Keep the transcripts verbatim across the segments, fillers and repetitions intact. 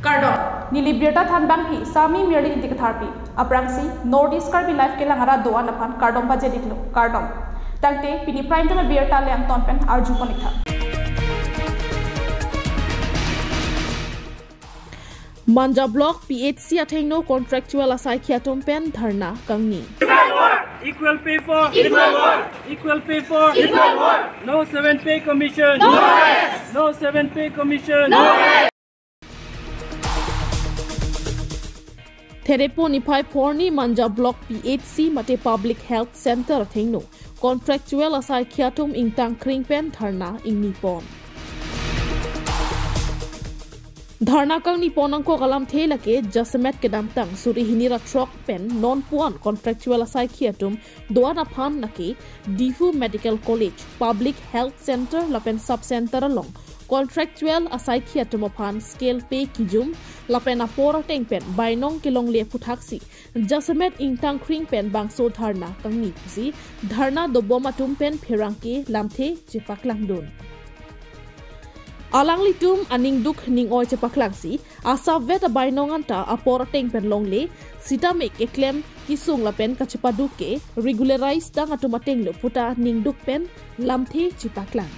Kardom, neli birta thanbangpi Sami Mirlin Ingti Katharpi. Aphrangsi North East Karbi Live kelang arat do-an aphan kardom pajir-iklo, kardom. Tangte pini Prime Time abirta le-angton pen arjupon-iktha. Manja Block P H C athengno contractual asaikhi atum pen dharna kangni. Equal pay for equal work. Equal pay for equal work. No seven pay commission. No rest. No seven pay commission. No rest. Therepo niphai phongo Manja Block P H C mate Public Health Center athengno contractual asaikhi atum ingtang kring pen dharna ingnipon. Dharna kangnipon angkok alamthe lake jasemet kedamtang suri hini ra throk pen non pu-an contractual asaikhi atum do-an aphan lake Diphu Medical College, Public Health Center lapen Sub Center along contractual asaikhi atum aphan scale pay kijum lapen apor ateng pen bainong kelongle aphuthaksi jasemet ingtang kring pen bangso dharna kangni pusi dharna dobom atum pen pherangke lamthe chepaklangdun. Alanglitum aning duk ning oi chepaklangsi asapvet abainong anta apor ateng pen longle sitame keklem kesung lapen kachepaduk ke regularize tang atum atenglo puta ning duk pen lamthe chepaklang.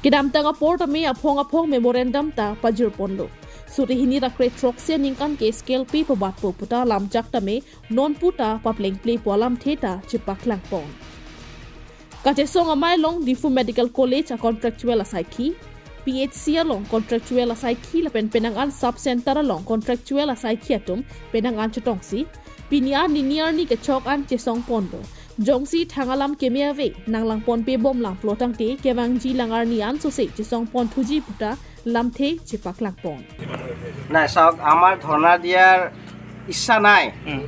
Kedamtang apor tame aphong aphong memorandum ta pajirponlo. Suri hini ra kre throksi aningkan ke scale pay pabatpo puta lamjak tame non puta paplengple pu alamthe ta chepaklangpon. Kachesong amei along Diphu Medical College a contractual asaikhi, P H C along contractual asaikhi lapen penang an Sub Center along contractual asaikhi atum penang an chetongsi pini an nini arni kechok an chesongponlo. Jongsi thang alam keme ave nanglangponpe bomlang pulo tangte kevangji lang arni an sose chesongpon thuji puta lamthe chepaklangpon. নাই, চাওক, আমাৰ ধৰ্ণা দিয়াৰ ইচ্ছা নাই। হুম।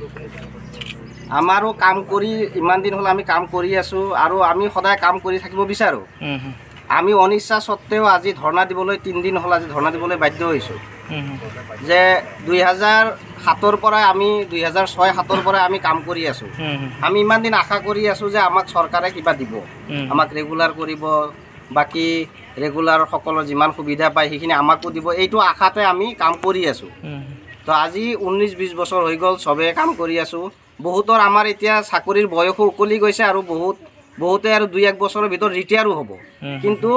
আমাৰো কাম কৰি, ইমান দিন হ'ল আমি কাম কৰি আছো আৰু আমি সদায় কাম কৰি থাকিব বিচাৰো। হুম, হুম। আমি অনিচ্ছা সত্ত্বেও আজি ধৰ্ণা দিবলৈ, তিনিদিন হ'ল আজি ধৰ্ণা দিবলৈ বাধ্য হৈছো। হুম, হুম। যে দুই হাজাৰ সাতৰ পৰা আমি, দুই হাজাৰ ছয় সাতৰ পৰা আমি কাম কৰি আছো। হুম, হুম। আমি ইমান দিন আশা কৰি আছো যে আমাক চৰকাৰে কিবা দিব, হুম। আমাক ৰেগুলাৰ কৰিব, বাকী ৰেগুলাৰ সকলৰ যিমান সুবিধা পায় সেইখিনি আমাকো দিব, এইটো আশাতে আমি কাম কৰি আছো। হুম। তো আজি ঊনৈশ বিশ বছৰ হৈ গ'ল, চবে কাম কৰি আছো। বহুতৰ আমাৰ এতিয়া চাকৰিৰ বয়সো উকলি গৈছে আৰু বহুত, বহুতে আৰু দুই এক বছৰৰ ভিতৰত ৰিটায়াৰো হ'ব। হুম। কিন্তু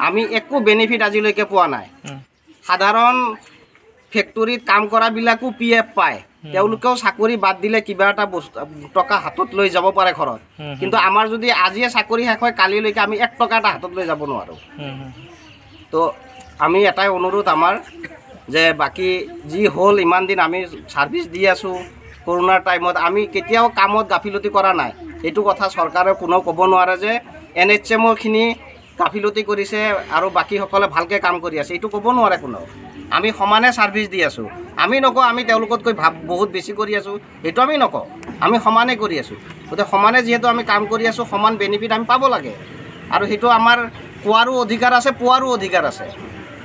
আমি একো বেনিফিট আজিলৈকে পোৱা নাই। হুম। সাধাৰণ ফেক্টৰীত কাম কৰাবিলাকো পি এফ পায়, হুম। তেওঁলোকেও চাকৰি বাদ দিলে কিবা এটা বস্তু, টকা হাতত লৈ যাব পাৰে ঘৰত। হুম, হুম। কিন্তু আমাৰ যদি আজিয়ে চাকৰি শেষ হয়, কালিলৈকে আমি এক টকা এটা হাতত লৈ যাব নোৱাৰো। হুম, হুম। তো আমি এটাই অনুৰোধ আমাৰ যে বাকী যি হ'ল, ইমান দিন আমি ছাৰ্ভিচ দি আছো, কৰোণাৰ টাইমত আমি কেতিয়াও কামত গাফিলতি কৰা নাই। এইটো কথা চৰকাৰে কোনেও ক'ব নোৱাৰে যে এন এইচ এম অ'ৰখিনি গাফিলতি কৰিছে আৰু বাকীসকলে ভালকে কাম কৰি আছে, এইটো ক'ব নোৱাৰে কোনেও। আমি সমানে ছাৰ্ভিচ দি আছো। আমি নকওঁ আমি তেওঁলোকতকৈ ভাব-, বহুত বেছি কৰি আছো, সেইটো আমি নকওঁ। আমি সমানে কৰি আছো। গতিকে সমানে যিহেতু আমি কাম কৰি আছো, সমান বেনিফিট আমি পাব লাগে আৰু সেইটো আমাৰ কোৱাৰো অধিকাৰ আছে, পোৱাৰো অধিকাৰ আছে।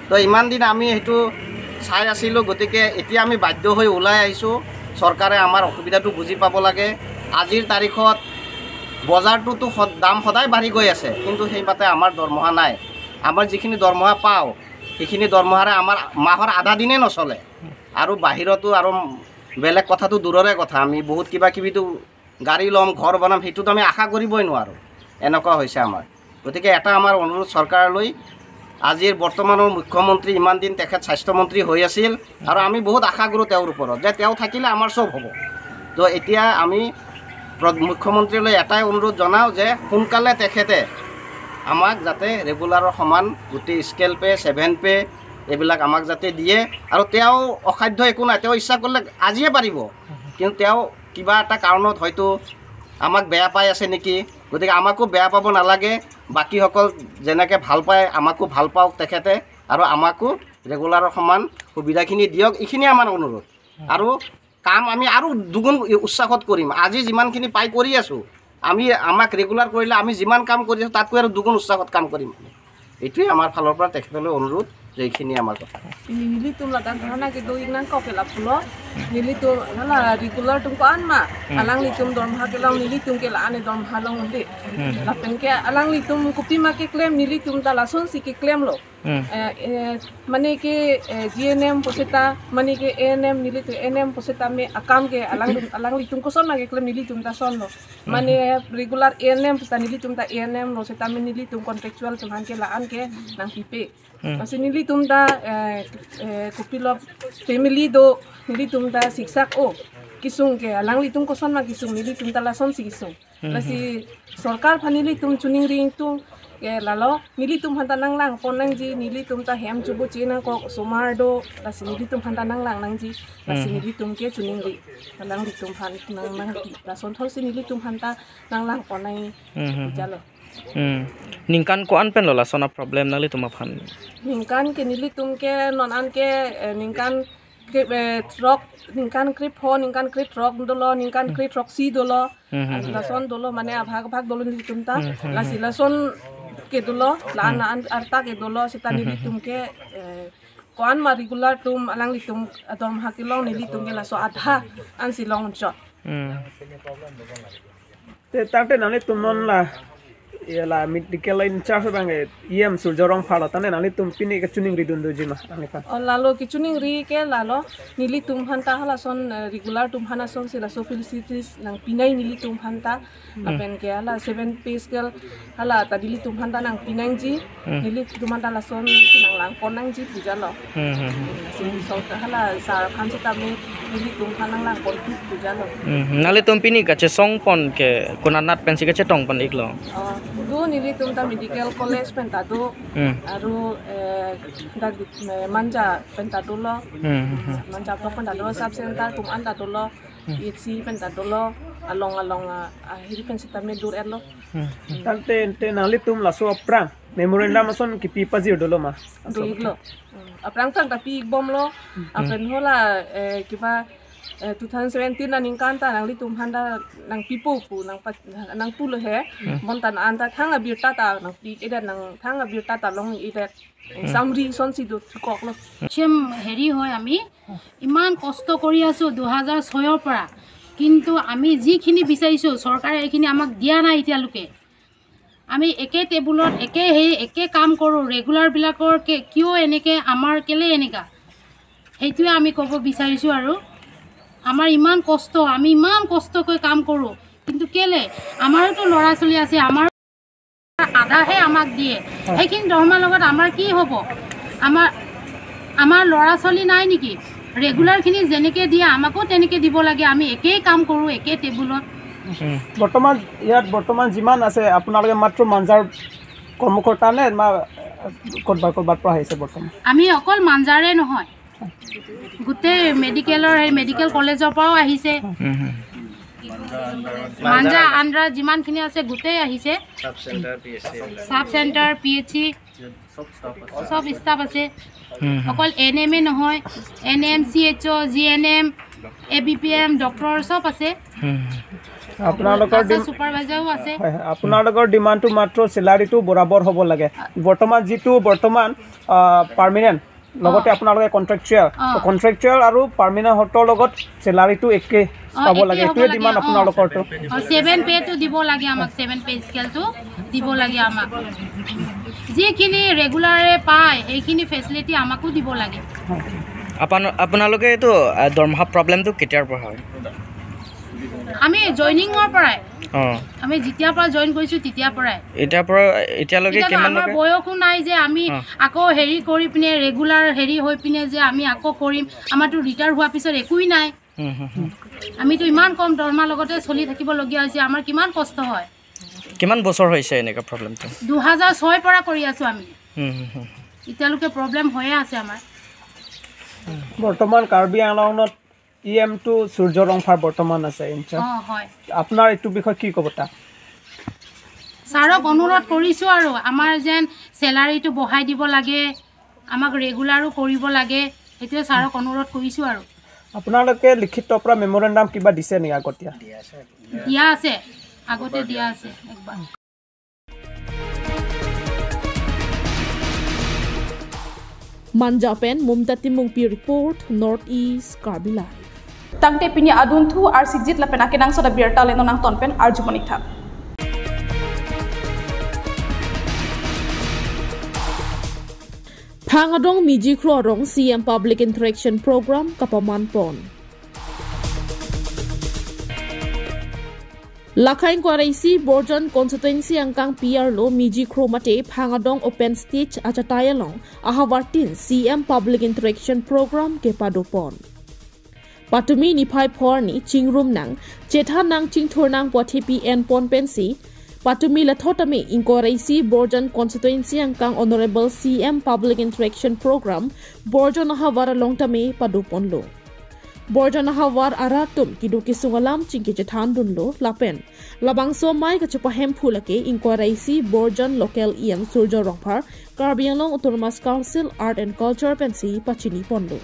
তো ইমান দিন আমি সেইটো চাই আছিলো, গতিকে এতিয়া আমি বাধ্য হৈ ওলাই আহিছো। চৰকাৰে আমাৰ অসুবিধাটো বুজি পাব লাগে। আজিৰ তাৰিখত বজাৰটোতো সদ-, দাম সদায় বাঢ়ি গৈ আছে, কিন্তু সেইমতে আমাৰ দৰমহা নাই। আমাৰ যিখিনি দৰমহা পাওঁ, সেইখিনি দৰমহাৰে আমাৰ মাহৰ আধা দিনে নচলে। আৰু বাহিৰতো আৰু বেলেগ কথাটো দূৰৰে কথা, আমি বহুত কিবা কিবিতো গাড়ী ল'ম, ঘৰ বনাম, সেইটোতো আমি আশা কৰিবই নোৱাৰো। এনেকুৱা হৈছে আমাৰ। গতিকে এটা আমাৰ অনুৰোধ চৰকাৰলৈ, আজিৰ বৰ্তমানৰ মুখ্যমন্ত্ৰী, ইমান দিন তেখেত স্বাস্থ্যমন্ত্ৰী হৈ আছিল আৰু আমি বহুত আশা কৰোঁ তেওঁৰ ওপৰত যে তেওঁ থাকিলে আমাৰ চব হ'ব। তো এতিয়া আমি প্ৰ-, মুখ্যমন্ত্ৰীলৈ এটাই অনুৰোধ জনাওঁ যে সোনকালে তেখেতে আমাক যাতে ৰেগুলাৰৰ সমান গোটেই স্কেল পে, ছেভেন পে এইবিলাক আমাক যাতে দিয়ে। আৰু তেওঁ অসাধ্য একো নাই, তেওঁ ইচ্ছা কৰিলে আজিয়ে পাৰিব, কিন্তু তেওঁ কিবা এটা কাৰণত হয়তো আমাক বেয়া পাই আছে নেকি। গতিকে আমাকো বেয়া পাব নালাগে, বাকীসকল যেনেকে ভাল পায় আমাকো ভাল পাওক তেখেতে আৰু আমাকো ৰেগুলাৰৰ সমান সুবিধাখিনি দিয়ক, এইখিনিয়ে আমাৰ অনুৰোধ। আৰু কাম আমি আৰু দুগুণ উৎসাহত কৰিম। আজি যিমানখিনি পাই কৰি আছো, আমি, আমাক ৰেগুলাৰ কৰিলে আমি যিমান কাম কৰি আছো তাতকৈ আৰু দুগুণ উৎসাহত কাম কৰিম। এইটোৱে আমাৰ ফালৰ পৰা তেখেতলৈ অনুৰোধ যে এইখিনি আমাৰ কথা। Nelitum ladak dhorna kedo-ik nangkok ke lapulo. Nelitum hala regular atum ko-an ma. Hmm. Alanglitum dormoha kelong, nelitum ke la-an dormoha long undi. Hmm. Lapen ke alanglitum kopima keklem, nelitum ta lasonsi keklemlo. Hmm. Eh, eh, mane ke, eh, G N M puseta, mane ke A N M nelitum A N M puseta me akam ke alang, alanglitum koson ma keklem nelitum ta lasonlo. Hmm. Mane regular A N M puseta nelitum ta A N M lo setame nelitum contractual atum aphan ke la-an ke nangpipe. Hmm. Lasi nelitum ta, eh, eh, kopilo family do, nelitum ta siksak o. Kesung ke alanglitum koson ma kesung, nelitum ta lasonsi kesung. Hmm. Lasi sorkar aphan nelitum choningri ingtung ke lalo, nelitum aphan ta nanglangpon nangji, nelitum ta hem chubu che nangkok osomar do, lasi nelitum aphan ta nanglang nangji, lasi Hmm. nelitum ke choningri, alanglitum aphan nang nangpi, lason thotsi nelitum aphan ta nanglangpon nangji, Hmm, hmm, hmm. jalo. Hmm. Ningkan ko-an pen lo lason a-problem nanglitum aphan? Ningkan ke nelitum ke non an ke, eh, ningkan krip, eh, throk, ningkan krip pho, ningkan krip throk dolo, ningkan Hmm. krip throksi dolo. Hmm, hmm, hmm. Lason dolo mane abhag abhag dolo nelitum ta. Hmm, hmm, Lasi hmm. lason ke dolo, la-an Hmm. la-an arta ke dolo, seta Hmm, hmm, nelitum hmm. ke, eh, ko-an ma regular atum alanglitum adormaha kelong nelitum ke laso adha ansi longchot. Hmm. Te tangte nanglitum non la, ya la medical in charge abang ke E M Surjya Rongphar lo, tangte nanglitum pini kechoningri dun doji ma nangliphan? O lalo kechoningri ke lalo, nelitum aphan ta halason, eh, regular atum aphan asonsi laso facilities nangpi nangji nelitum aphan ta, Hmm. lapen ke hala seven pay scale hala ta nelitum aphan ta nangpi nangji, Hmm. nelitum aphan ta lasonsi nanglangpon nangji pu jalo. Hmm, hmm, hmm. Lasi sorkar hala sar aphan setame nelitum aphan nanglangpon tu pu jalo. Hmm, hmm. Nanglitum pini kachesongpon ke konanat pensi kachetongpon iklo? Oh, do nelitum ta medical college pen ta do, Hmm. aru, eh, dak, eh, Manja pen ta dolo, Hmm, hmm, hmm. Manja block pen ta dolo, sub center atum an ta dolo, Hmm. P H C pen ta dolo, along along, ah, ahiri pen setame dur-etlo. Hmm. Tangte, te nanglitum laso aphrang memorandum ason kipi pajir dolo ma? Do iklo. Hmm. Aphrang aphrang ta pi-ik bomlo. Hmm. Lapen hala, eh, kiba, eh, two thousand seventeen aningkan ta nanglitum aphan ta nangpipo pu, nangpa-, nangpulo he. Hmm. Bonta non an ta thang abirta ta nangpi-ik-edet, nang thang abirta ta long-ik-edet. Hmm. Samri asonsi do thukoklo. Chem heri hoi ami iman kosto kori aso দুহেজাৰ ছয়ৰ পৰা, কিন্তু আমি যিখিনি বিচাৰিছো চৰকাৰে এইখিনি আমাক দিয়া নাই এতিয়ালৈকে। আমি একে টেবুলত একে সেই একে কাম কৰোঁ, ৰেগুলাৰ বিলাকৰ কে-, কিয় এনেকে, আমাৰ কেলে এনেকা, সেইটোৱে আমি ক'ব বিচাৰিছোঁ। আৰু আমাৰ ইমান কষ্ট, আমি ইমান কষ্টকৈ কাম কৰোঁ, কিন্তু কেলে আমাৰোতো ল'ৰা ছোৱালী আছে, আমাৰ আধাহে আমাক দিয়ে, হয়। সেইখিনি দৰমহাৰ লগত আমাৰ কি হ'ব? আমাৰ, আমাৰ ল'ৰা ছোৱালী নাই নেকি? ৰেগুলাৰখিনি যেনেকে দিয়ে আমাকো তেনেকে দিব লাগে, আমি একেই কাম কৰোঁ, একে টেবুলত। উম। বৰ্তমান ইয়াত বৰ্তমান যিমান আছে, আপোনালোকে মাত্ৰ মাঞ্জাৰ কৰ্মকৰ্তা নে, মা, ক'ৰবাত, ক'ৰবাত পৰা আহিছে বৰ্তমান? আমি অকল মাঞ্জাৰে নহয়, গোটেই মেডিকেলৰ, সেই মেডিকেল কলেজৰ পৰাও আহিছে। উম, হুম। মাঞ্জা আণ্ডাৰ যিমানখিনি আছে, গোটেই আহিছে। Sub centre, P H C এইবিলাক। Sub centre, P H C, চব ষ্টাফ আছে। চব ষ্টাফ আছে। হুম, হুম। অকল এ এন এম এ নহয়, A N M, C H O', G N M, A B P M, doctor চব আছে। হুম, হুম। আপোনালোকৰ আশা ডিম-, ছুপাৰভাইজাৰো আছে। হয়, হয়। আপোনালোকৰ ডিমাণ্ডটো মাত্ৰ চেলাৰীটো বৰাবৰ হ'ব লাগে। বৰ্তমান যিটো বৰ্তমান, আহ, পাৰ্মানেণ্ট, লগতে অ। আপোনালোকে কণ্ট্ৰেকচুৱেল, অ। কণ্ট্ৰেকচুৱেল আৰু পাৰ্মানেণ্ট হতৰ লগত চেলাৰীটো একে অ, পাব একে লাগে, হ'ব এইটোৱে লাগে, ডিমাণ্ড অ। আপোনালোকৰতো। অ, ছেভেন পেটো দিব লাগে আমাক, ছেভেন পে স্কেলটো দিব লাগে আমাক। যিখিনি ৰেগুলাৰে পায়, সেইখিনি ফেচিলিটি আমাকো দিব লাগে। আপোন-, আপোনালোকে এইটো, আ, দৰমহা প্ৰব্লেমটো কেতিয়াৰ পৰা হয়? আমি জইনিঙৰ পৰাই। অ। আমি যেতিয়াৰ পৰা জইন কৰিছোঁ, তেতিয়াৰ পৰাই। এতিয়াৰ পৰা, এতিয়ালৈকে এতিয়া কিমান আমাৰ লোকে? বয়সো নাই যে আমি অ। আকৌ হেৰি কৰি পিনে, ৰেগুলাৰ হেৰি হৈ পিনে যে আমি আকৌ কৰিম, আমাৰতো ৰিটায়াৰ হোৱাৰ পিছত একোৱেই নাই। হুম, হুম, হুম। আমিতো ইমান কম দৰমহাৰ লগতে চলি থাকিবলগীয়া হৈছে, আমাৰ কিমান কষ্ট হয়। কিমান বছৰ হৈছে এনেকুৱা প্ৰব্লেমটো? দুহেজাৰ ছয়ৰ পৰা কৰি আছোঁ আমি। হুম, হুম, হুম। এতিয়ালৈকে প্ৰব্লেম হৈয়ে আছে আমাৰ। বৰ্তমান কাৰ্বি আংলঙত ই এমটো সূৰ্য ৰংফাৰ বৰ্তমান আছে ইনচাৰ্জ। অ, হয়। আপোনাৰ এইটো বিষয়ে কি ক'ব তাক? ছাৰক অনুৰোধ কৰিছোঁ আৰু আমাৰ যেন চেলাৰীটো বঢ়াই দিব লাগে, আমাক ৰেগুলাৰো কৰিব লাগে, সেইটোৱে ছাৰক অনুৰোধ কৰিছোঁ আৰু। আপোনালোকে লিখিত পৰা মেমৰেণ্ডাম কিবা দিছে নেকি আগতীয়া? দিয়া আছে, আগতে দিয়া আছে একবাৰ। Manja pen Mumta Timungpi report, North East Karbi Live. Tangte pini adunthu arsijit lapen akenangsot abirta le non nangton pen arjumonitha. Phang adong Miji Kro arong C M Public Interaction Program kapaman pon. Lakhai ingkoi ra isi Borjan constituency angkang P R lo Miji Kro mate Phang adong open stage achatai along ahavar tin C M Public Interaction Program kepado pon. Patumi niphai phor ni chingrum nang, chethan nang, chingthur nang pu athepi en pon pensi, patumi lathot tame ingkoi ra isi Borjan constituency angkang Honorable C M Public Interaction Program Borjan ahavar along tame pado ponlo. Borjan ahavar arat atum kedo kesung alam chingki chethan dunlo lapen labangso amei kachepahem phu lake ingkoi ra isi Borjan local E M Surjya Rongphar, Karbi Anglong Autonomous Council Art and Culture pensi pachini ponlo.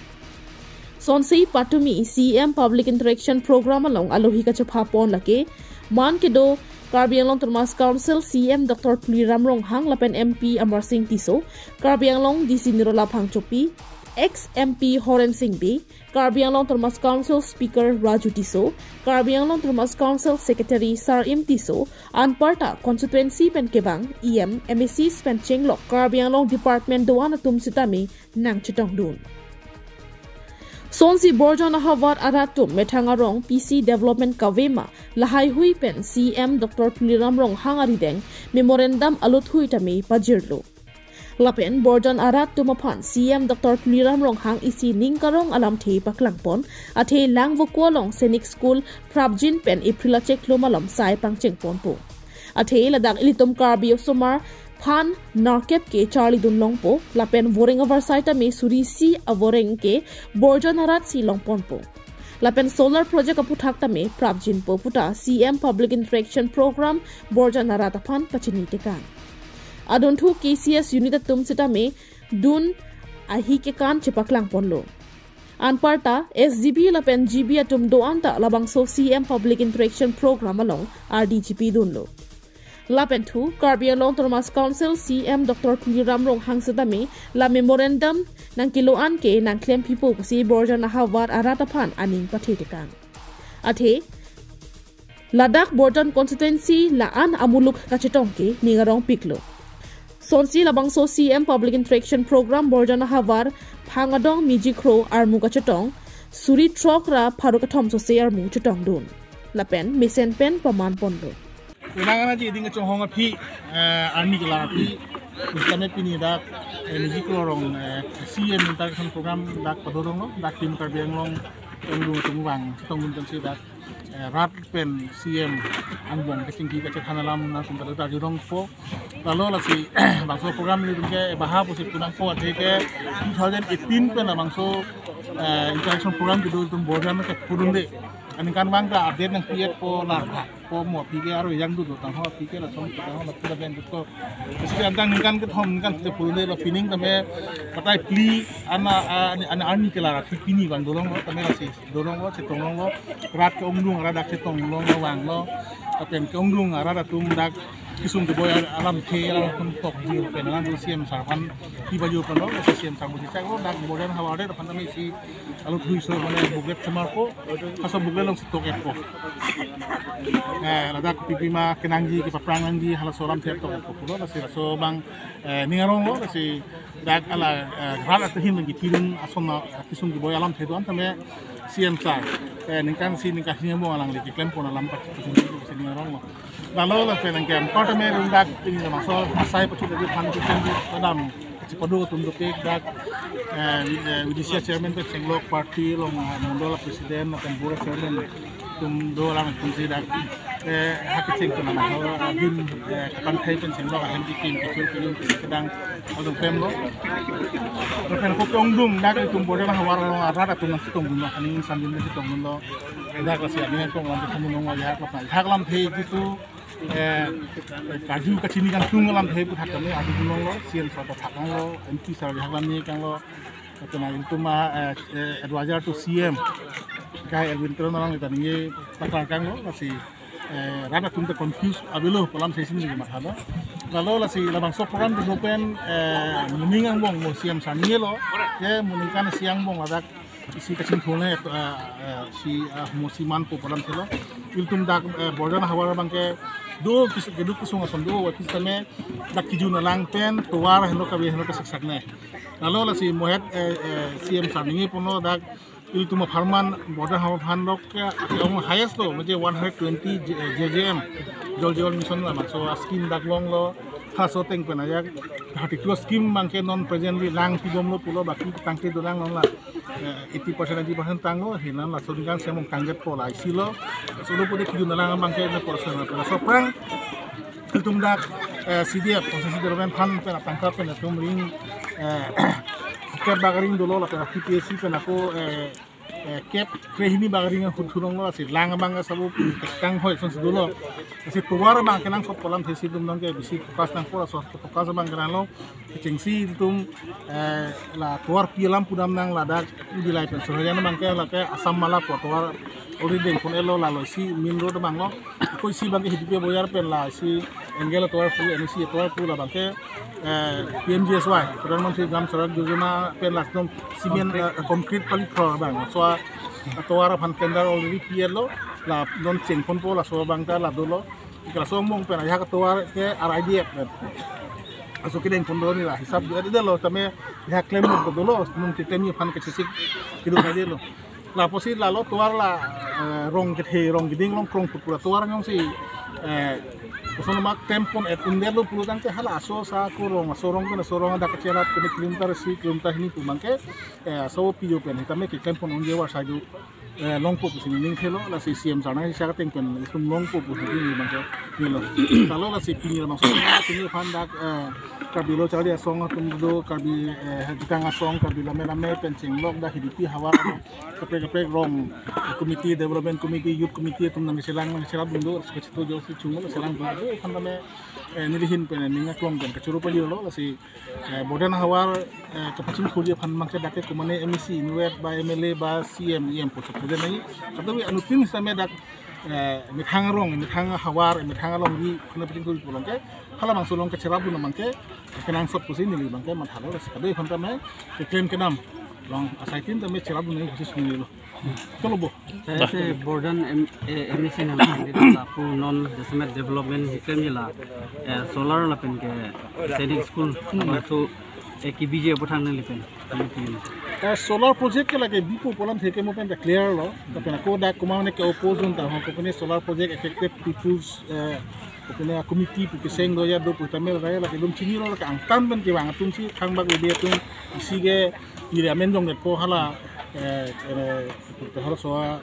Sonsi patumi C M Public Interaction Program along alohi kachepha pon lake man kedo Karbi Anglong Autonomous Council C M Doctor Tuliram Ronghang lapen M P Amarsing Tisso, Karbi Anglong D C Nirola Phangchopi, ex M P Horensing Bey, Karbi Anglong Autonomous Council Speaker Raju Tisso, Karbi Anglong Autonomous Council Secretary Sarim Tisso, anparta constituency pen kevang E M, M A Cs pen chenglok Karbi Anglong department do-an atum sitame nangchetongdun. Sonsi Borjan ahavar arat atum methang arong P C development kave ma lahaihui pen C M Doctor Tuliram Ronghang arideng memorandum aluthui tame pajirlo. Lapen Borjan arat atum aphan C M Doctor Tuliram Ronghang isi ning karong alamthe paklang pon, athe Langvoku along Sainik School prapjin pen April achiklo malom sai pangcheng ponpo. Athe ladak ilitum Karbi osomar phan nerkep ke charlidun longpo, lapen voreng avarsai tame suri isi avoreng ke Borjan arat si long ponpo. Lapen solar project aputhak tame prapjinpo puta C M Public Interaction Program Borjan arat aphan pachini tekang. Adunthu K C S unit atum sitame dun ahi kekan chepaklang ponlo. Anparta S G B lapen G B atum do-an ta labangso C M Public Interaction Program along ardi chipidunlo. Lapen thu Karbi Anglong Autonomous Council C M Doctor Tuliram Ronghang sitame la memorandum nangkelo-an ke nangklem pipo pusi Borjan ahavar arat aphan aning pathe tekang. Athe ladak Borjan constituency la-an amuluk kachetong ke ning arong piklo. Sonsi labangso C M Public Interaction Program Borjan ahavar Phang adong Miji Kro armu kachetong suri throk ra pharo kethom sose armu chetongdun. Lapen mesen pen paman ponlo. Unang ana ji ding chonghong aphi, eh, arni kelang aphi, kami pini dak, eh, Miji Kro arong, eh, C M interaction program dak padorong lo, dak Team Karbi Anglong, Karbi Anglong atum vang chetongdun pensi dak, eh, rat pen C M angbong kachingki kachethan alam nangtum ta jurongpo. Lalo lasi bangso program ilitum ke baha pusi punangpo, athe ke two thousand eighteen pen labangso, eh, interaction program kedo ilitum Borjan ke pudunde. Aningkanvang ta update nangpi-etpo, lar bhag po mo aphi ke aro yang dudut tangho aphi ke lason tangho lapu laben dutko. Isi ke antang ningkan kethom ningkan kethom pudunde lo, pining tame patai phli ana, a, ani, ani, arni kelang aphi pini vang dolonglo, tame lasi dolonglo, chetong longlo, rat ke-ongdung arat dak chetong longlo, vanglo, lapen ke-ongdung arat atum dak kesung keboi alamthe alam atum tokjir pen alam C M sir aphan pi pajir ponlo, C M sir budi chaklo, dak Borjan ahavar arat aphan tame isi aluthui so mane booklet semarpo, halaso booklet alongsi tok-etpo. Eh, ladak pipi ma kenangji, kepaphrang nangji, halaso alamthe tok-etpo pulo, lasi laso abang, eh, ning arong lo, lasi dak ala, eh, rat atum ahin nangji kirun ason na kesung keboi alamthe do-an tame C M sir, eh, ningkan isi ningkan hini mo alangli keklem pon alam pachini ning arong lo. Lalo lapen nangke anparta me dak pini labangso asai pachut lagi phan kichen di padam chipado atum dopik dak, eh, wi-, eh, V D C chairman pen chenglok, party along, eh, mondol president lapen bura chairman atum do alam atum si dak, eh, ha kecheng pen labangso adim, eh, kapanthai pen chenglok ahem kikim kechul kilim pen kedang along temlo. Lapen ke-ongdung dak ilitum Borjan ahavar along arat atum nangchetongdunlo, aning sandin nangchetongdunlo. Dak lasi aning kong lam than nong ya hak lam, hak lamthe jitu, eh, kaju kachini kangtung alamthe aputhak tame adu nonglo, C M sir aputhak nonglo, M P sir hak lam ni kanglo, lapen ilitum, eh, eh, advisor to C M, Kai Elwin Teron along ita ningje paklang kanglo, lasi, eh, rat atum ta confuse avelo pu alamthe si ningje mathalo. Lalo lasi labangso program dino pen, eh, moning angbong mo C M sir nilo, ke moning kan si angbong ladak isi kachingthur ne, eh, eh, si, ah, mo si manpo program thelo. Ilitum dak, eh, Borjan havar abangke do kis-, keduk kesung ason do, wakis tame dak kijun alang pen tovar heno kabe heno kesaksak ne. Lalo lasi mohet, eh, eh, C M sir ningje ponlo dak ilitum apharman Borjan havar aphan lok ke ong highest lo, muje one hundred twenty J-, J J M, Jal Jeevan Mission labangso a scheme dak longlo, halaso ateng pen ajak thirty-two scheme abangke non presently lang pibomlo pulo, baki tangte dolang non la, eh, eighty percent, ninety percent tanglo, hinan laso ningkan semong tangjetpo la isi lo, solo pode kijun alang abangke ne porsen la pura soprang, ilitum dak, eh, C D F, Constituency Development Fund pen atangka pen ilitum ring, eh, kep bak aring dolo, lapen P P S C pen ako, eh, eh, kep krehini bak aring ahut thulonglo, lasi lang abang asabo tang hoi son si dolo. Lasi tovar abang kenangsot pu alamthe si ilitum nangke bisi focus nangpo, laso focus abang kenanglo. Kechengsi ilitum, eh, la tovar pi alam pudam nang ladak dilai pen Surhajan abangke lake Assam Mala pu tovar already dengpon-etlo, lalo isi main road abanglo. Ako isi abangke Hidipi abojar pen la isi Angel atovar pu, N E C atovar pu labangke, eh, P M G S Y, Pradhan Mantri Gram Sadak Yojana pen la ekdom cement, eh, concrete pali pro abang. So, atovar aphan tender already pi-etlo, la non chengponpo, laso abang ta la dolo. Laso angbong pen ajahak atovar ke R I D F pen. Laso kedengpon dolo neli la hisap do-et detlo, tame ya klem dolo, nung keklem aphan kechesik kedo kai detlo. Lapusi lalo tovar la, eh, rong kethe rong keding rong krong put pura tovar jongsi, eh, koson ma klempon-et un detlo pulo tangte hala aso sa ako rong, aso rong pen aso rong dak kacherat kene kilometer isi kilometer hini pu abangke, eh, aso pijo pen hitame keklempon unje war sai do, eh, longpo pusi ning thelo, lasi C M sir nangsi ateng pen ilitum longpo pusi ning abangke nilo. Lalo lasi pini labangso pini aphan dak, eh, Karbi Lo Charli Asong atum do, Karbi, eh, Hajikang Asong, Karbi Lame Lame pen chenglok dak Hidipi havar kaprek kaprek rong committee, development committee, youth committee atum nangchelang nangcherap dun do, kachito jo si chungo nangchelang dun do, aphan tame, eh, neli ahin pen ning aklong pen kachoro pajirlo, lasi, eh, Borjan havar, eh, kapachingthurji aphan abangke dak ke komane M A C inutvet ba M L A ba C M, E M pu chok kedo nangji. Kadokave anuttin sitame dak, eh, methang arong, methang havar, methang alongri aphan pachingthurji pu abangke halabangso along kacherap dun abangke kenangsot pusi neli abangke mathalo, lasi kadokave aphan tame keklem kedam along asaitin tame cherap dun nangji pusi sunilo. Tolo bo. Saya se Borjan M, eh, M A C nang lapu non jasemet development hiklem la, eh, solar lapen ke Sainik School, hmm, laso, eh, kebiji aputhak nanglipen. Eh, solar project ke lake bipo pu alamthe ke mo pen ta clear lo. Lapen ako dak komat mane ke oppose dun ta ho, kopine solar project affected people's, eh, kopine committee pu keseng do ya do pu tame lake ilitum chinilo, lake angtan pen kevang atum si thangbak lebe atum isi ke neli amen jongdetpo hala, eh, eh, halaso a,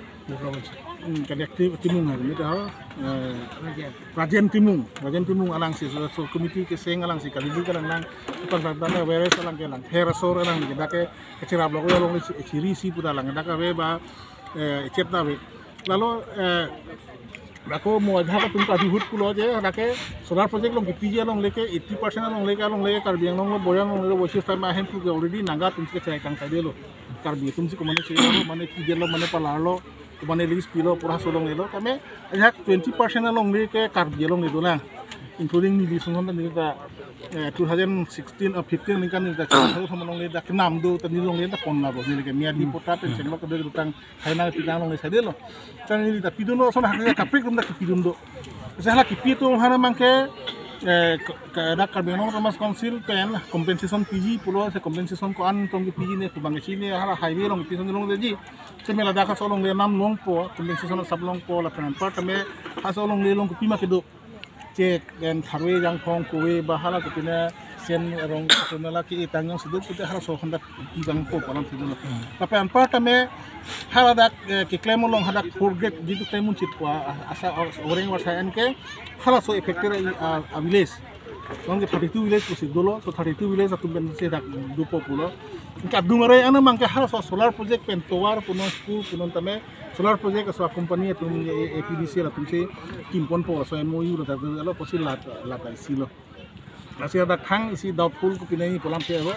hmm, kali akti Timung ha, mita ha, eh, Rajen Timung, Rajen Timung alangsi, so, so committee keseng alangsi, kali di kalang lang, pan pan pan, whereas alang ke lang, her asor alang ke dak ke, kacherap lo ko along si, chiri si pu ta lang, dak ave ba, eh, chet ta ave. Lalo, eh, ako mo ajahak atum ta dihut pulo je, dak ke solar project along kepiji alongle ke, eighty percent alongle ke, alongle ke, Karbi Anglong lo, Borjan alongle lo, voices time ahem pu ke already Naga atum si kachai kang sai detlo. Karbi atum si komane chai lo, mane pijelo, mane palarlo, komane lease pilo, pura so longlelo, tame ajahak twenty percent alongle ke Karbi alongle dolang, including neli ason ta neli ta, eh, two thousand sixteen or fifteen ningkan neli ta chai thom alongle ta kenam do, ta neli longle ta pon na bo, neli ke miyadi pota pen chenglok kedo dutang, haina pitang longle sai detlo. Tang neli ta pidunlo, ason hak kaprek atum ta kepidun do. Asa hala kepi atum aphan abangke, eh, ke, ke dak Karbi Anglong Autonomous Council pen compensation piji pulo, se compensation ko-an tong kepiji ne, pu abangke chini hala highway along kepi ason longleji. Seme ladak aso alongle nam longpo, compensation asap longpo, lapen anpar tame aso alongle along kepi ma kedo. Chek, then tharve jangphong kove ba hala kopine sen arong kopine la ke-e tang jongsi do pute halaso aphan ta pi abang po pu alamthe dolo. Lapen anpar tame hala dak, eh, keklem along hadak four grade jitu klem unchit pu a, asa or-, orang warsa an ke halaso affected a, a, a village. Along ke thirty-two village pusi dolo, so thirty-two village atum pen si dak dopo pulo. Kadung are ana abangke halaso solar project pen tovar punon school punon tame solar project aso company atum, eh, A P D C L atum si kimponpo, so M O U lo ta lo pusi lat, lat isi lo. Lasi hadak thang isi doubtful kopine ni pu alamthe ave.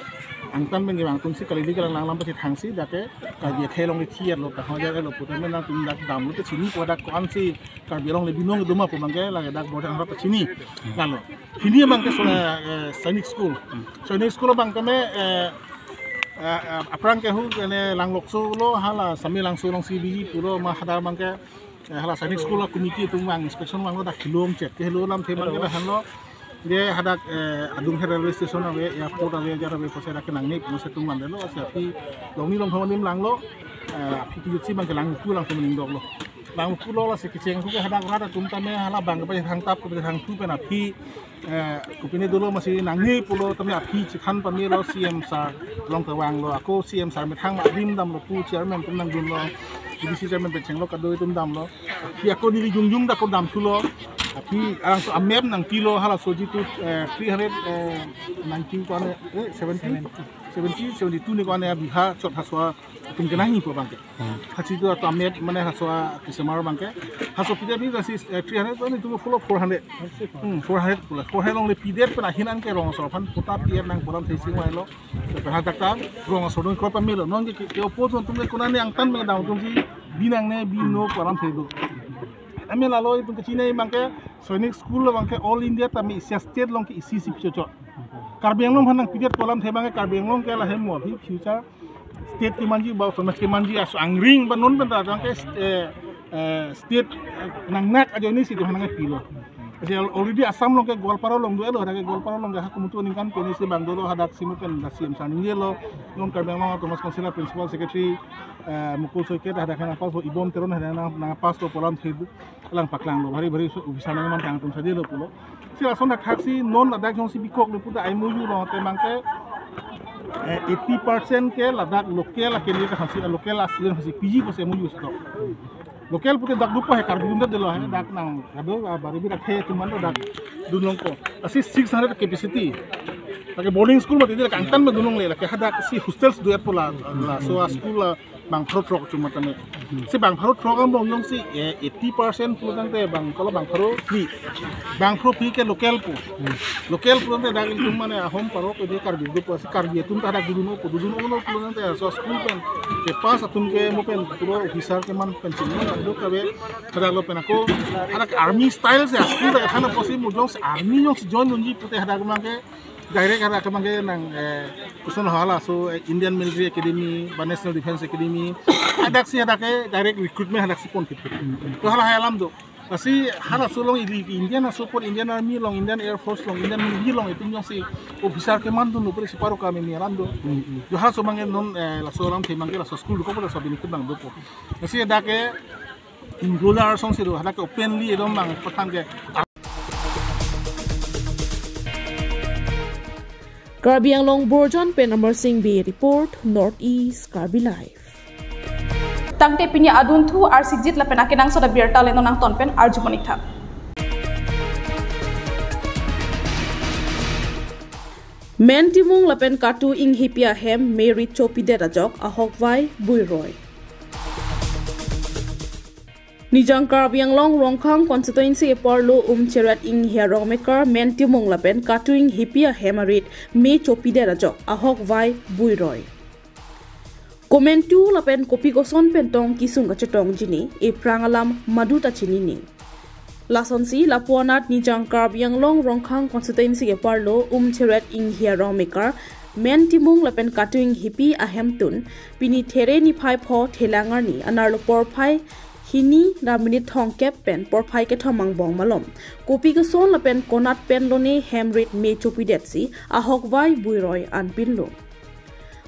Angtan pen kevang atumsi kalili kalang lang alam pachethangsi dak ke Karbi akhei along le thi-etlo, tahai ja-etlo pute nangtum dak damlo te chinipo, dak ko-ansi Karbi Anglong le binong do ma pu abang ke lake dak border harap chini. Lalo. Hini abang ke so, eh, Sainik School. Sainik School abang ke me, eh, eh, eh, aphrang ke hu ene Langlokso lo, hala Sami Langso alongsi biji pulo ma hadak abang ke, eh, hala Sainik School a committee atum vang, inspection vanglo, dak kelong check kelo, alamthe abang ke lahenlo. Dia hadak, eh, adung he railway station ave, airport ave, ajar ave, pusi dak ke nangne pusi atum mandelo, si aphi longni longthom adim langlo, eh, aphi kijutsi abang ke Langvoku along atum ning doklo. Langvoku lo lasi kecheng hu ke hadak rat atum tame hala abang ke pachethang tap, pachethangthu pen aphi, eh, kopine dolo masi nangne pulo tame aphi chethan pamelo, C M sir along kevanglo, ako C M sir methang adim damlo pu chairman atum nangdunlo, A D C chairman pen chenglo kado atum damlo. Aphi ako neli jongjong dak ko damthulo. Aphi arangso a-map nangpilo, halaso jitu, eh, three hundred, eh, ninety ko-an, eh, seventy, seventy, seventy-two ni ko-an Bihar chot halaso atum ke nangji pu abang ke. Hmm. Halaso jitu ato a-map mane halaso a-, kesemar abang ke. Halaso pide aphi lasi, eh, three hundred ko-an, itum pulo four hundred. Hmm, four hundred pulo. Four hundred along le pidet pen ahin anke rong asor aphan patta pi-et nang pu alamthe si vailo. Pen hadak ta rong asor dun kroi pamelo. Non ke, ke, ke oppose atum ke konane angtan pen dam atumsi bi nangne, bi no pu alamthe do. Ami lalo itum kechini abang ke Sainik School abang ke all India tame isi a-state along ke isi si pichocho. Karbi Anglong aphan nangpidet pu alamthe abang ke Karbi Anglong ke lahem mo aphi future state kemanji ba autonomous kemanji aso angring ba non pen ta abang ke, eh, eh, state, eh, nangnak ajoine si itum aphan nangpilo. Jadi al-, already Assam along ke Goalpara along do-etlo, hadak ke Goalpara along ke ha komutu aningkan pen isi abang dolo, hadak simu pen dak C M sir ningjelo, non Karbi Anglong Autonomous Council a-principal secretary, eh, Mukul Soiket hadak nangpasslo, Ibom Teron hadak nang, nangpasslo pu alamthe do. Alang paklanglo, bhari bhari so officer nangman kangtum sadelo pulo. Si lason dak thaksi non ladak jongsi bikoklo puta M O U along te abang ke, eh, eighty percent ke ladak local akelia ke hasi, local a-student hasi P G ko se M O U stok. Local pute dak dopo he Karbi atum ta dolo he, dak nang kado, ah, bari bira khe atum man dak dun longpo. Lasi six hundred capacity. Lake boarding school mati dak angtan ma dun longle, lake hadak si hostels do-et pu la, laso a-school la bang pharo throk chuma tame. Si bang pharo throk angbong jongsi, eh, eighty percent pulo tangte bang kolo bang pharo phli. Bang pharo phli ke local pu. Local pulo tangte dak itum mane ahom paro ke de Karbi dopo, si Karbi atum ta dak dun-o pu, dun-o pulo tangte so school pen kepass atum ke mo pen pura officer keman pen chini do kave hadak lo pen ako hadak army style si school dak thana pusi mo jongsi army jongsi join unji pute hadak abang ke direct hadak abang ke nang, eh, koson halaso, eh, Indian Military Academy ba National Defence Academy. Hadak si hadak ke direct recruitment hadak si pon kit. To hala hai alam do. Lasi halaso along ili Indian aso apor, Indian Army along, Indian Air Force along, Indian Navy along itum jongsi officer keman dun upre si paro kami ni alam do. Jo halaso abang ke non, eh, laso alamthe abang ke laso school ko laso bini ke abang dopo. Lasi hadak ke enclosure asong si do, hadak ke openly ekdom bang pathan ke. Karbi Anglong Borjan pen Amar Singh Bey report, North East Karbi Live. Tangte pini adunthu arsik jit lapen akenangsot abirta le non nangton pen arju monik tha. Men Timung lapen Katu Inghipi ahem me rit chopidet ajok ahokvai buiroi. Nijang Karbi Anglong Rongkhang constituency apor lo Umcheret Inghi arong mekar Men Timung lapen Katu Inghipi ahem arit me chopidet ajok ahokvai buiroi. Komantu lapen kopi koson pen tong kesung kachetong jini, ephrang alam madu ta chinine. Lasonsi lapu anat Nijang Karbi Anglong Rongkhang constituency apor lo Umcheret Inghi arong mekar Men Timung lapen Katu Inghipi ahemtun pini There niphai pho Thelang arni anerlo porphai hini ra minute thomkep pen porphai kethom angbong malom kopi koson lapen konat pen lone hem rit me chopidetsi ahokvai buiroi anpinlo.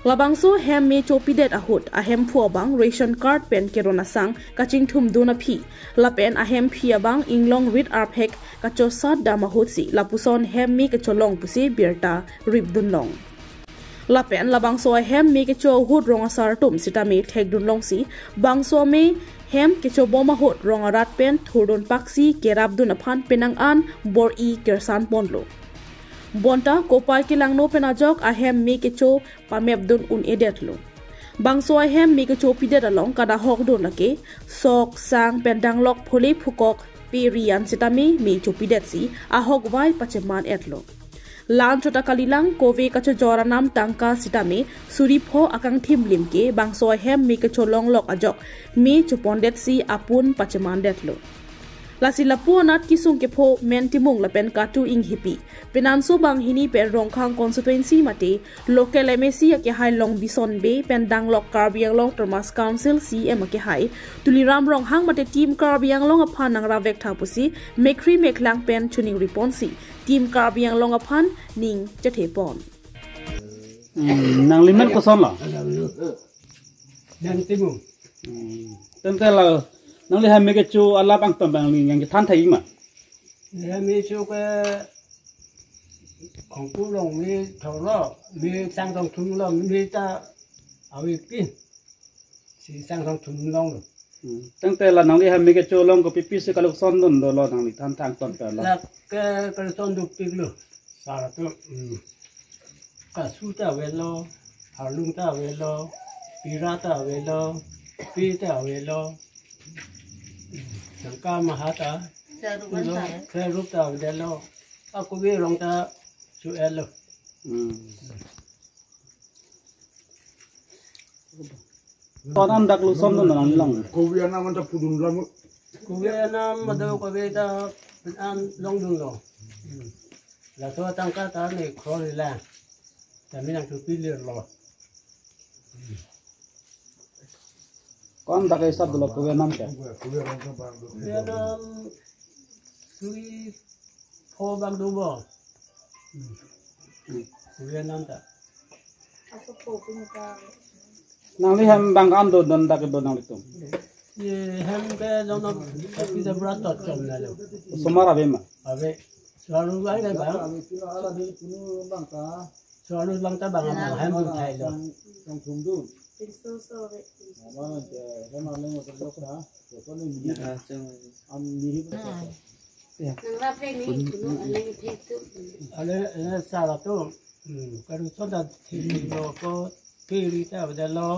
Labangso hem me chopidet ahut ahemphu abang ration card pen keron asang kachingthum dun aphi lapen ahemphi abang inglong rit arphek kachosat dam ahutsi lapuson hem me kacholong pusi birta ripdun long. Lapen labangso ahem me kecho ahut rong asar atum sitame thekdun longsi bangso me hem kechobom ahut rong arat pen thurdun paksi kerapdun aphan penang an bor-i kersan ponlo. Bonta kopai kelangno pen ajok ahem me kecho pamepdun un-edetlo. Bangso ahem me kechopidet along kadahokdun lake sok, sang pen danglok phole phukok pe ri an sitame me chopidetsi ahokvai pacheman-etlo. Lan chota kalilang kove kachojor anam tangka sitame suri pho akangthim lim ke bangso ahem me kecholong lok ajok me chopondetsi apun pachemandetlo. Lasi lapu anat kesung kepho Men Timung lapen Katu Enghipi, penanso banghini pen Rongkhang constituency mate local M A C akehai Longbison Bey pen danglok Karbi Anglong Autonomous Council C E M akehai Tuliram Ronghang mate Team Karbi Anglong aphan nangravek tha pusi mekkri meklang pen choningri ponsi Team Karbi Anglong aphan ning chethe pon. Hmm, nangli men koson lo? Men Timung. Hmm. Tangte la nangli hem me kecho alap angton bang nangli nangkethan thai ma? Hem me kecho ke Hongpu Long me thorlo, me sang tong thum lo, me ta awi pin. Si sang tong thum long lo. Hmm. Tangte la nangli hem me kecho along kopi pisi kalukson dun dolo nangli than thang ton pe lo? La ke kalukson dopiklo. Sar atum, hmm. Kasu ta avelo, harlung ta avelo, pira ta avelo, pe ta avelo. Hmm. Tangka maha ta, Serup lo, ta. Serup ta avelo. Akove arong ta su-etlo. Hmm. Ko anam dak luson dun nang lang. Kove anam anta pudun lam. Kove anam mado kove ta an longdunlo. Hmm. Laso tangka ta ne kroi la. Ta me nangthupi lirlo. Ko anam dak hisap dolo kove anam ke? Kove anam suri pho bang do bo. Hmm. Kove anam ta. Nangli hem bang an do don dak do nanglitum? Ye hem ke long no tapi da bra tot chom na lo. Osomar ave ma? Ave. Selalu ave bang. Selalu bang ta bang hem bang thai lo. Ale, ale sar atum. Hmm, karuson ta thilo ko, piri ta avedetlo,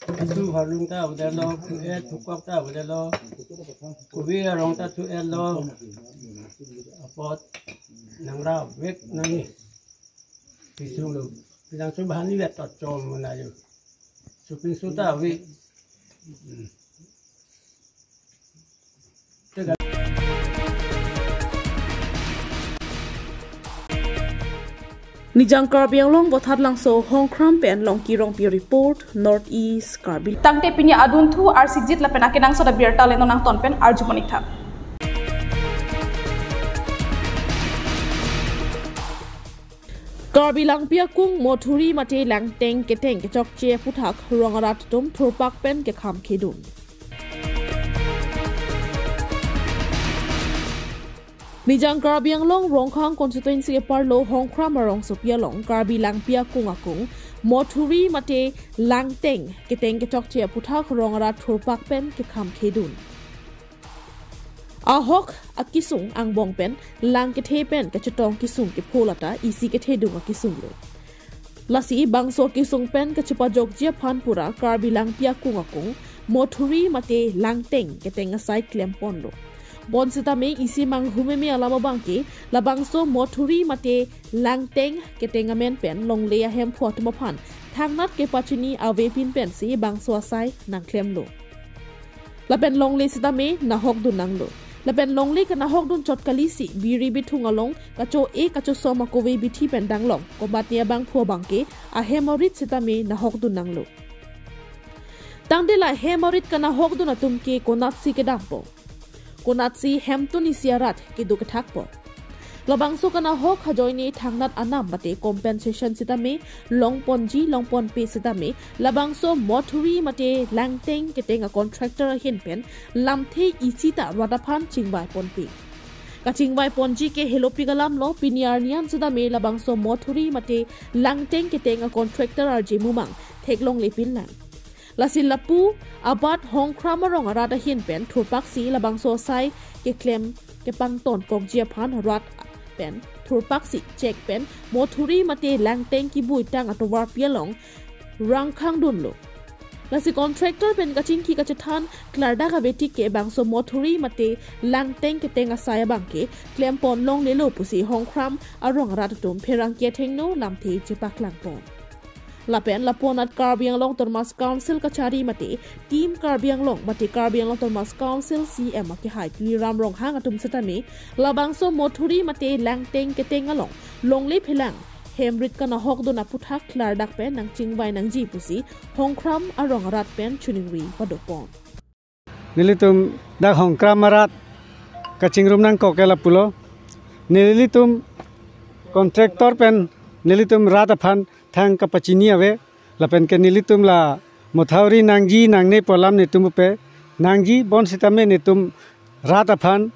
kasu harlung ta avedetlo, pu-et pukok ta avedetlo, kove arong ta su-etlo, apot nangravek nangji. Pisung lo, pisang su bahani vet tot chom mona yo. Su pinsu ta ave. Hmm. Nijang Karbi Anglong Vothatlangso Hongkram pen Longki Rongpi report, North East Karbi. Tangte pini adunthu arsijit lapen akenangsot abirta le non nangton pen arju monik tha. Karbi Langpi akung Mothuri mate Langteng keteng kechokche aputhak rong arat atum thurpak pen kekham khedun. Nijang Karbi Anglong Rongkhang constituency aparlo Hongkram arongsopi along Karbi Langpi akung akung Mothuri mate Langteng keteng kechokche aputhak rong arat thurpak pen kekham khedun. Ahok akesung angbong pen lang kethe pen kachetong kesung kepho lata isi kethedung akesung lo. Lasi bangso kesung pen kachepajokji aphan pura Karbi Langpi akung akung Mothuri mate Langteng keteng asai klem ponlo. Bonsitame isi manghumeme alam abangke labangso Mothuri mate Langteng keteng amen pen longle ahemphu atum aphan thangnat kepachini avepin pensi bangso asai nangklemlo. Lapen longle sitame nahokdun nanglo. Lapen longle kanahokdun chot kalisi biri bithung along kacho-e kachosom akove bithi pen danglong komatne abangphu abangke ahem arit sitame nahokdun nanglo. Tangte la hem arit kanahokdun atum ke konatsi kedampo? Konatsi hemtun isi arat kedo kethakpo? Labangso kanahok ajoine thangnat anam mate compensation sitame longponji longponpe sitame labangso Mothuri mate Langteng keteng a contractor ahin pen lamthe isi ta rat aphan chingvai ponpe. Kachingvai ponji ke helopik alamlo, pini arni an sitame labangso Mothuri mate Langteng keteng a contractor arje mumang theklonglepin lang. Lasi lapu abat Hongkram arong arat ahin pen thurpaksi labangso asai keklem kepangton kokji aphan rat pen thurpaksi chek pen Mothuri mate Langteng kibui tang atovarpi along rangkhang dunlo. Lasi contractor pen kachingki kachethan klardak ave tik ke bangso mothuri mate langteng keteng asai abang ke klempon longlelo pusi Hongkram arong arat atum pherangke athengno lamthe chepaklangpon. Lapen lapu-anat Karbi Anglong Autonomous Council kachari mate Team Karbi Anglong mate Karbi Anglong Autonomous Council C M akehai Tuliram Ronghang atum setame labangso mothuri mate langteng keteng along longle phelang hem rit kanahok dun aputhak klardak pen nangchingvai nangji pusi Hongkram arong arat pen choningri padopon. Nelitum dak Hongkram arat kachingrum nangkok ke lapulo. Nelitum contractor pen nelitum rat aphan thang kapachini ave. Lapen ke nelitum la mothuri nangji nangne pu alam netum pupe nangji, bonsitame netum rat aphan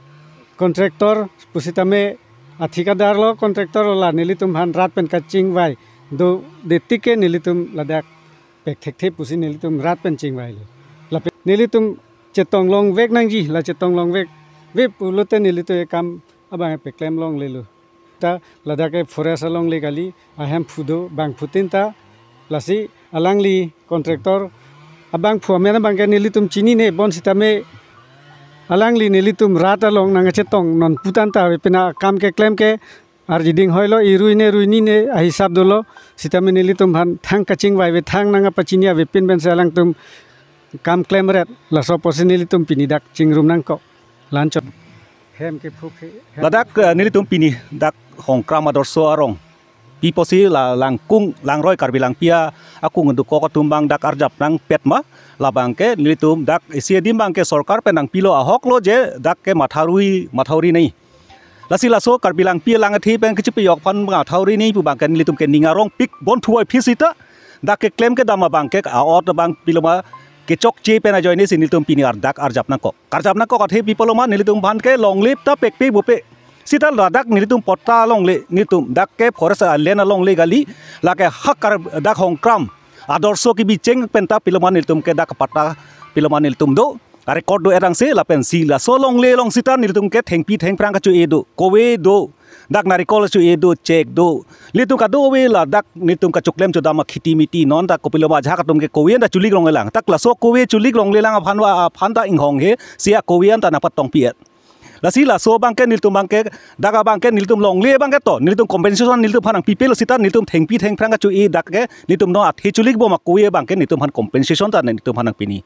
contractor pusitame athikadar lo, contractor lo, la nelitum aphan rat pen kachingvai dode tik ke nelitum ladak pek thekthe pusi nelitum rat pen chingvailo. Lapen nelitum chetong longvek nangji, la chetong longvek ve pulote nelitum ekam abang peklem longlelo. Ta ladak ke forest alongle kali, ahem phu do, bangphutin ta, lasi alangli contractor abangphu amen abang ke nelitum chinine, bonsitame alangli nelitum rat along nangchetong non pu tangte ave pina akam keklem ke arjiding hoilo, irui ne ruini ne ahisap dolo, sitame nelitum aphan thang kachingvai ave, thang nangpachini avepin pensi alangtum kam klemret, laso apotsi nelitum pini dak chingrum nangkok. La-anchot hem kephu phe, hem ladak, kephu eh, nelitum pini dak Hongkram Adorsho arong pi apotsi la langkung langroi Karbi Langpi akung dokok atum abang dak arjap nangpet ma, labang ke nelitum dak isi adim abang ke sorkar pen nangpilo, ahok lo je dak ke mothuri, mothuri nangji. Lasi laso Karbi Langpi alang athe pen kachepajok aphan mothuri nangji pu abang ke nelitum ke ning arongpik, bon thuvoiphi sita dak keklem kedam abang ke a'ot abang piloma kechokche pen ajoine si nelitum pini ar dak arjap nangkok. Karjap nangkok athe pi apotlo ma nelitum aphan ke longle ta pekpe pupe. Sita ladak nelitum patta longle, nelitum dak ke forest land alongle kali, lake ha Kar dak Hongkram Adorsho kebicheng pen ta piloma nelitum ke dak patta piloma nelitum do, a-record do-et angse, lapensi laso longle along sita nelitum ke thengpi thengphrang kacho-e do, kove do, dak narikol cho-e do, chek do. Nelitum kadokave ladak nelitum kachoklem chodam akhiti miti non ta kopiloma ajahak atum ke kove ta cholik longlelang. Tak laso kove cholik longlelang aphan va aphan ta inghong he, si akove an ta nangpatongpi-et. Lasi laso abang ke nelitum abang ke, dak abang ke nelitum longle abang ke to, nelitum compensation nelitum aphan nangpipelo sita nelitum thengpi thengphrang kacho-e dak ke, nelitum non athe cholik bom akove abang ke nelitum aphan compensation ta nelitum aphan nangpini.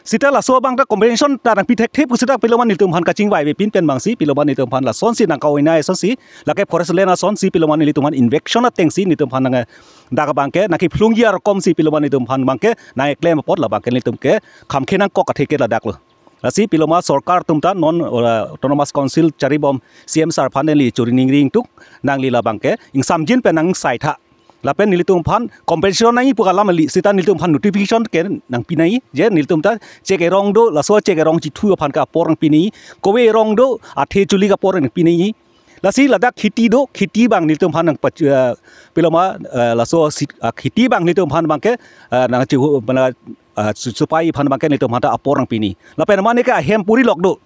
Sita laso abang ta compensation ta nangpi thekthe pu sita piloma nelitum aphan kachingvai avepin pen abangsi piloma nelitum aphan lasonsi nangka-oinai asonsi, lake forest land asonsi piloma nelitum aphan invasion atengsi nelitum aphan nang dak abang ke nangkephlungji arkom si piloma nelitum aphan abang ke nangkeklem apot labang ke nelitum ke khamkhe nangkok athe ke ladak lo. Lasi piloma sorkar atum ta non, uh, Autonomous Council charibom C M sir aphan neli choningri ingtung, nangli labang ke ingsamjin pen nangsaitha. Lapen nelitum aphan compensation nangji pu alam kali, sita nelitum aphan notification ke nangpi nangji, je nelitum ta chek erong do, laso chek erong chithu aphan ke apor nangpi nangji, kove erong do, athe cholik apor nangpi nangji. Lasi ladak khiti do, khiti abang nelitum aphan nangpach-, eh, piloma, eh, laso si-, ah, khiti abang nelitum aphan abang ke, eh, nangchihu, mana, eh, su-, supai aphan abang ke nelitum aphan ta apor nangpi nangji. Lapen mane ke ahem puri lok do.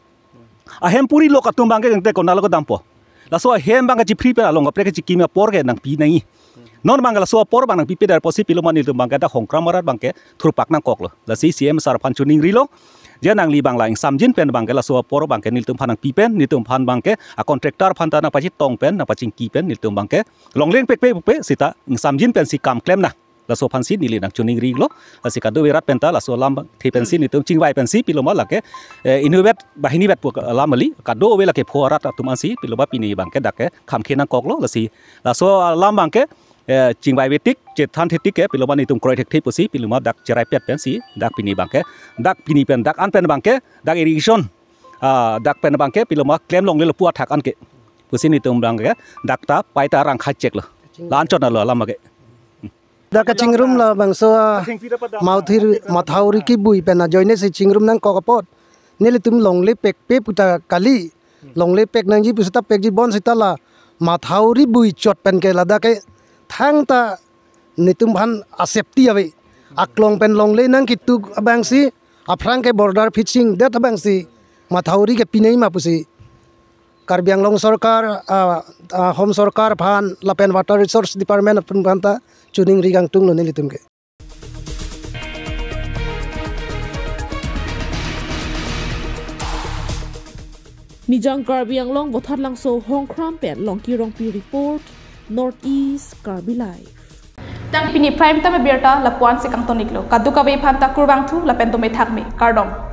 Ahem puri lok atum abang ke kangte konat lo kedampo. Laso ahem abang ke chipri pen along kaprek kechikim apor ke nangpi nangji. Non abang ke laso apor abang nangpipe dar apotsi piloma nelitum abang ke dak Hongkram arat abang ke thurpak nangkok lo. Lasi C M sir aphan choningrilo. Je nangli abang la ingsamjin pen abang ke laso apor abang ke nelitum aphan nangpi pen, nelitum aphan abang ke, a-contractor aphan ta nangpachetong pen, nangpachingki pen, nelitum abang ke longle pekpe pupe sita ingsamjin pensi kam klem nang. Laso aphansi neli nangchoningrilo. Lasi kadokave rat pen ta laso alam abang the pensi nelitum chingvai pensi piloma lake, eh, inutvet bahinivet pu alam kali, kadokave lake pho arat atum ansi piloma pini abang ke dak ke khamkhe nangkok lo, lasi laso alam abang ke, eh, chingvai ave tik, chethan the tik ke piloma nelitum kroi thekthe pusi piloma dak cheraipet pensi dak pini abang ke, dak pini pen dak an pen abang ke, dak irrigation, ah, dak pen abang ke piloma klem longlelo pu athak an ke pusi nelitum abang ke dak ta pai ta rang khachek lo. La-anchot na lo alam abang ke. Dak kachingrum labangso, ah, mathir-, mothuri kebui pen ajoine si chingrum nangkok apot. Nelitum longle pekpe pu ta kali. Longle pek nangji pu sita pekji, bonsita la mothuri bui chot pen ke ladak ke thangta netum aphan a-safety ave. Aklong pen longle nangketuk abangsi, aphrang ke border fencing det abangsi mothuri kepi nangji ma pusi Karbi Anglong sorkar, ah, ah, Home sorkar aphan lapen Water Resource Department aphan ta choningri kangtung lo nelitum ke. Nijang Karbi Anglong Vothatlangso Hongkram pen Longki Rongpi report, North East Karbi Live. Tang pini prime time abirta lapuan si kangtoniklo. Kadokave aphanta kurvangthu lapen dome thakme. Kardom.